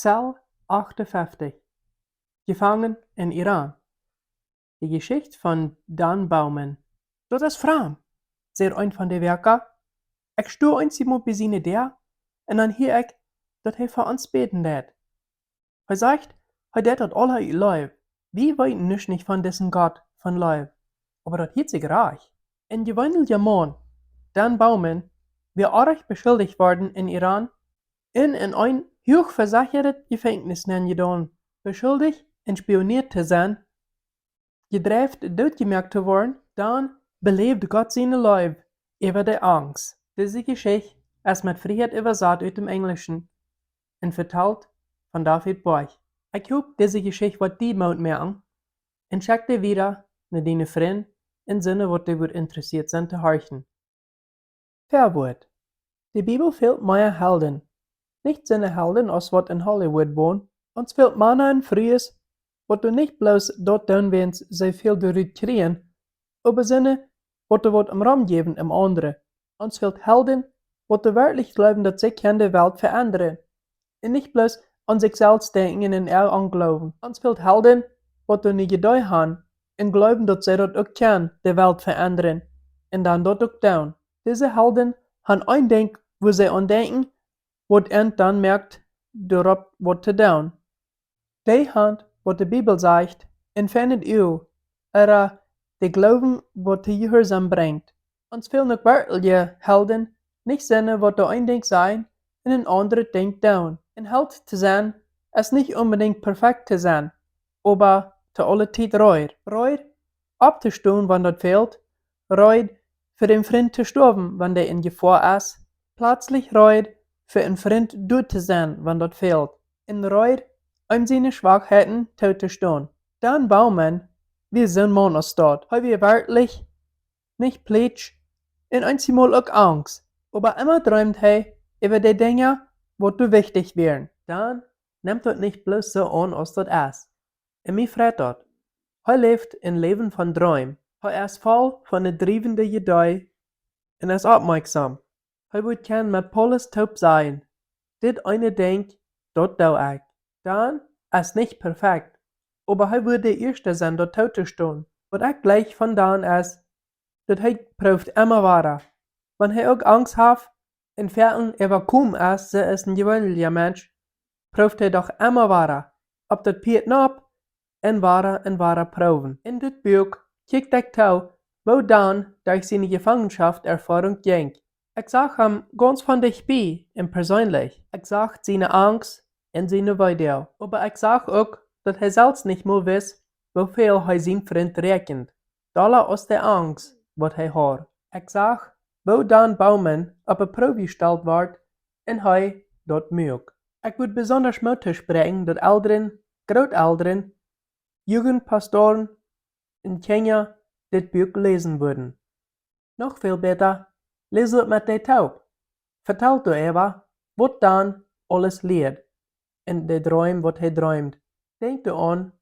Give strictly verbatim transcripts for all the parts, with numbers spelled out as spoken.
Zell acht un fefftich. Jefangen en Iran. De Jeschicht von Dan Bowman. "Daut es framd," säd eent von de Woakja. "Ekj stoa eenjemol bie siene Däa un dan hia ekj, daut hee fa ons bäden deit. Hee sajcht, hee deit daut aula ut Leew. Wie weeten nuscht nich von disen Gott von Leew, oba daut hieet sikj rajcht." En jeweenelja Maun, Dan Bowman, wia oajch beschuldicht worden en Iran un en een huach vesechajat Jefenkjnis nenjedonen, beschuldicht en spioneet to sennen, jedreift dootjemoakt to woaren. Dan beläwd Gott siene Leew äwa de Angst. Dise Jeschicht es met Frieheit äwasat ut dem Enjlischen un vetalt von David Boisch. Ekj hop, dise Jeschicht woat die Moot moaken, un schekj dee wieda no diene Frind un soone, waut doa wudd interessieet sennen to horchen. Väawuat. De Bibel fält mea Helden. Nich soone Helden aus waut en Hollywood wonen. Ons fält Mana un Frues, waut doa nich bloos daut doonen, wäajens see väl doarut kjrieen, oba soone, waut doa waut em Rom jäwen em aundre. Ons fält Helden, waut doa werkjlich jleewen, daut see kjennen de Welt veendren, un nich bloos aun sikj selfst denkjen un äa aun jleewen. Ons fält Helden, waut doa ne Idee han un jleewen, daut see daut uk kjennen, de Welt veendren, un dan daut uk doonen. Dise Helden han een Dinkj, wua see aun denkjen, waut an dan moakt, doaropp waut to doonen. Dee han, waut de Bibel sajcht, en feinet Uag, ooda dee jleewen, waut de Jehuarsaum brinjt. Ons fälen uk werkjliche Helden, nich soone, waut doa een Dinkj sajen un en aundret Dinkj doonen. En Held to sennen es nich onbedinjt perfekt to sennen, oba to aule Tiet reed. Reed opptostonen, wan daut fält, reed fa dän Frint to stoawen, wan dee en Jefoa es, pletslich reed fa een Frint doa to sennen, wan daut fält, un reed, om siene Schwakheiten tootostonen. Dan Bowman wia soon Maun aus daut. Hee wia werkjlich nich pleetsch un eenjemol uk angst, oba emma dreemd hee äwa de Dinja, waut doa wichtich wieren. Dan nemt daut nich bloos soo aun aus daut es. Un mie freit daut. Hee läft een Läwen von Dreem. Hee es voll von ne driewende Idee un es oppmoakjsom. Hee wudd kjennen met Paulus toop sajen: "Dit eene Dinkj, daut doo ekj." Dan es nich perfekt, oba hee wudd de ieeschta sennen, daut tootostonen. Waut ekj jleich von Dan es, daut hee prooft emma wada. Wan hee uk Angst haft un foaken äwakomen es, soo aus een jeweenelja Mensch, prooft hee doch emma wada opp daut Pieet nopp un wada un wada proowen. En dit Buak kjikj ekj too, woo Dan derch siene Jefangenschafterfoarunk jinkj. Ekj sach am gaunz von dicht bie un perseenlich. Ekj sach siene Angst un siene Weedoag. Oba ekj sach uk, daut hee selfst nich mol wist, woo väl hee sien Frint räakjend, dolla aus de Angst, waut hee haud. Ekj sach, woo Dan Bowman opp de Proow jestalt wort un hee daut muak. Ekj wudd besonda Moot toospräakjen, daut Elren, Grootelren, Jugendpastoren un Kjinja dit Buak läsen wudden. Noch väl bäta, läst daut met dee toop. Vetalt doaräwa, waut Dan aules lieed un de Dreem, waut hee dreemd. Denkjt doaraun,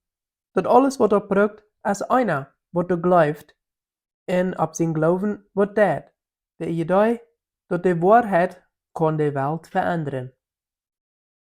daut aules, waut daut brukt, es eena, waut doa jleeft un opp sienen Gloowen waut deit. De Idee, daut de Woarheit kaun de Welt veendren.